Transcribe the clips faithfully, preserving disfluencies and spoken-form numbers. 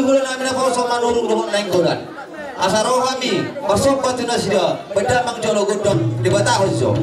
Mula nami na poso manurung dohot nainggolan. Asa ro hami marsomba tu nasida, baen damang jolo gondang, dibatahon jo.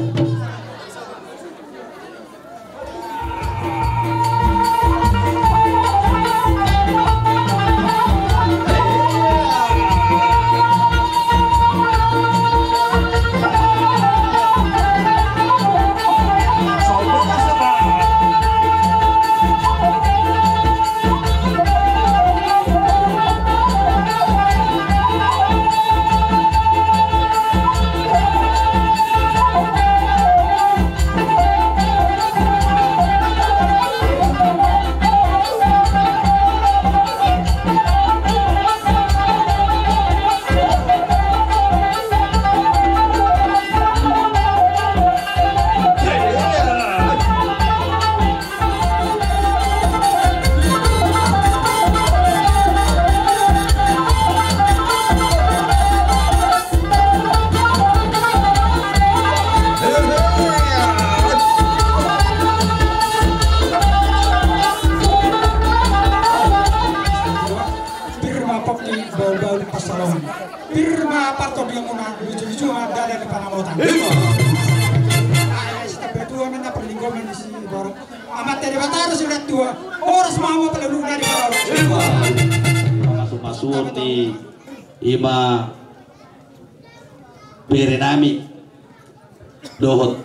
Pir ma pongki bahulbahul pansalongan. Pir ma partondinganmuna, luju-luju ma dalan ni panamotan. Ima. Ai, ai, sitambatua ma na parlinggoman ni si Borok. Amanta Debata do si Natuatua. Horas ma hamu pala luhut na di Borok. Ima. Pasu-pasuon ni ima bere nami. Dohot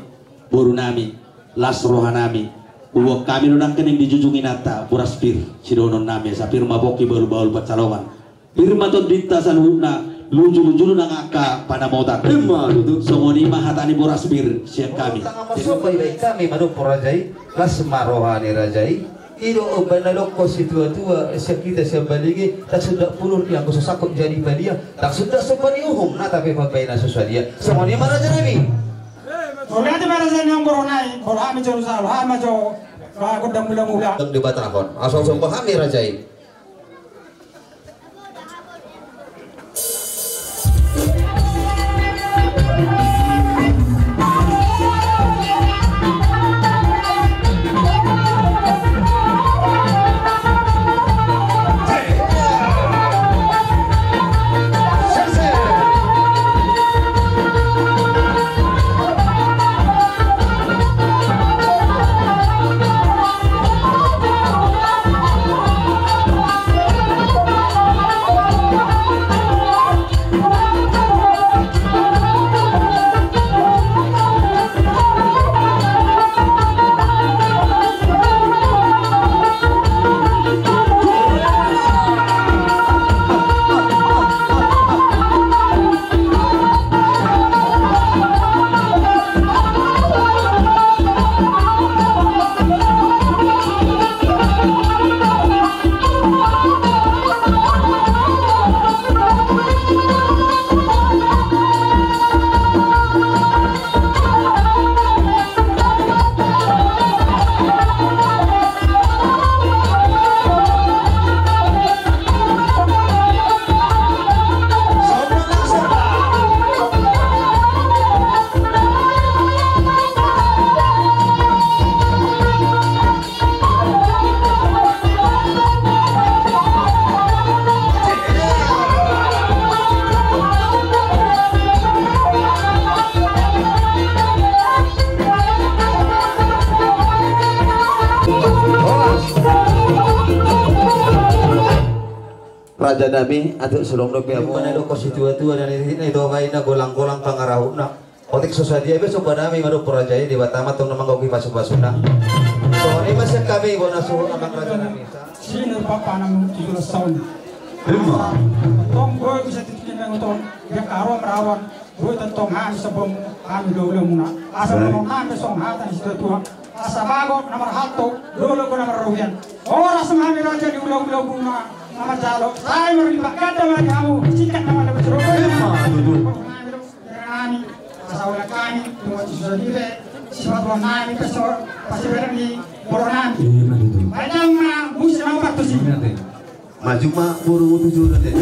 boru nami, las roha nami. Huboan hami do nangkining dijujung inanta, boras pir sidohonon nami, asa pir ma pongki bahulbahul pansalongan. Pir ma tondinta saluhutna, luju-luju do nang angka panamotan. Ima tutu. Songon i ma hata ni boras pir sian hami. Tangan masuk baik-baik hami manungkun raja i, las ma roha ni raja i. I do umbahen na didok situatua, sian hita sian baligi, ndang sundat pulun i anggo so sangkut jadi padia, ndang sundat somba ni uhum, na tape pambahenan so sadia. Songon i ma raja nami. Mauliate ma raja nami, boru nai, boru hami jo, boru hami jo, ba gondang mula-mula. Ndang dibatahon, asa somba hami raja i. Raja nami, atik surung dope hamu. Ima na didok situatua, na nititna i do baina, golang-golang pangarahutna. Otik so sadia be somba nami manungkun raja i, Debata ma tong na manggohi pasu-pasuna. Songon i ma sian hami, bona suhut amang raja nami. Sinur papa namu tujuh belas tahun. Ima. Tong boi bisa titikin nang utong, dia karo merawan, boi tentong hami sebelum hami ulo-ulo muna. Asa tong hami song hata ni situatua. Asa bagot na marhalto, lolo na marrohian. Horas ma hami raja ni ulo-ulo muna, na marjalo. Sai ma di pakat da mari hamu, sikat na mari hamu. Ima tutu. Hami do, hami, asa ulakan hami, tumoti susa dibe, sipatuan hami, peso, pasiberan ni boru nami. Ima tutu. Panjang ma, musim apa tuh sih? Ima tutu. Maju ma boru tujuh nanti.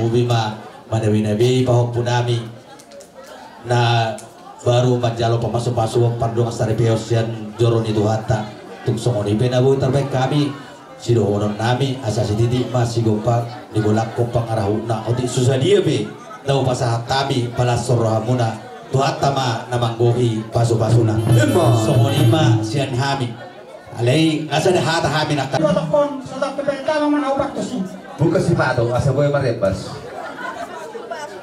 Ima manabinabei pahompunami na baru manjalo pamasumasuon pardongansaripeon sian joro ni Tuhanta. Tung songon i pe na boi tarbaen hami sidohononnami, asa sititi ma sigompa dibolangkon pangarahutna. Otik so sadia pe na hupasahat hami, palas rohamuna, Tuhanta ma na manggohi pasupasuna. Ima. Songon i ma sian hami. Alai asa da hata hami nangkin. Ibotokkon, so tangke pe damang ma na hupartusi. Buka sipatu asa boi marembas.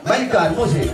Mainkan musik.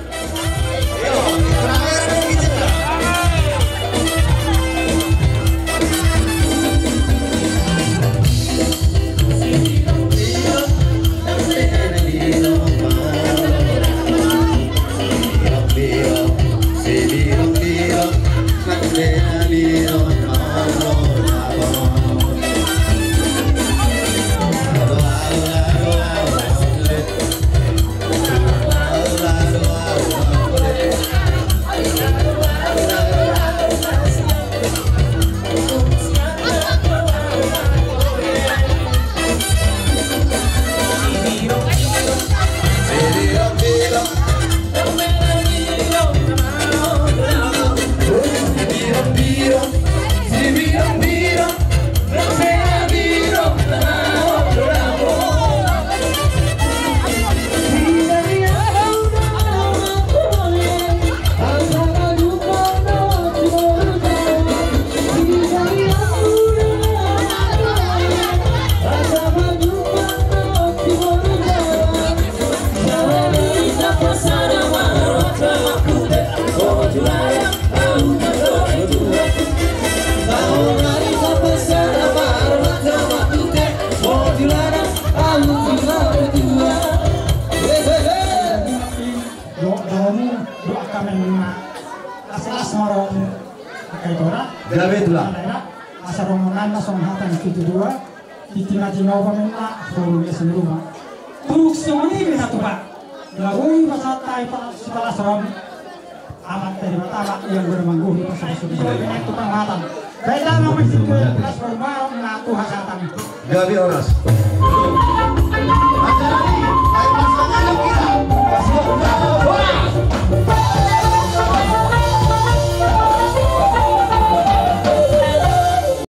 Domu, doa kami lima. Asal asal romu. Pakai tora. Gabe tulang. Asa rombongan na songon hata ni situ dua. Di tinggal-tinggal pamen na, baru dia sendiri rumah. Turuk songon i pe na tupa. Lalu i pasahat hami pa, sipalas roha. Amat dari pertama yang bermangguh di pasal sudah. Ini tukang hatan. Baiklah, nama situ, pas rumah, na tuha hatan. Gabe horas.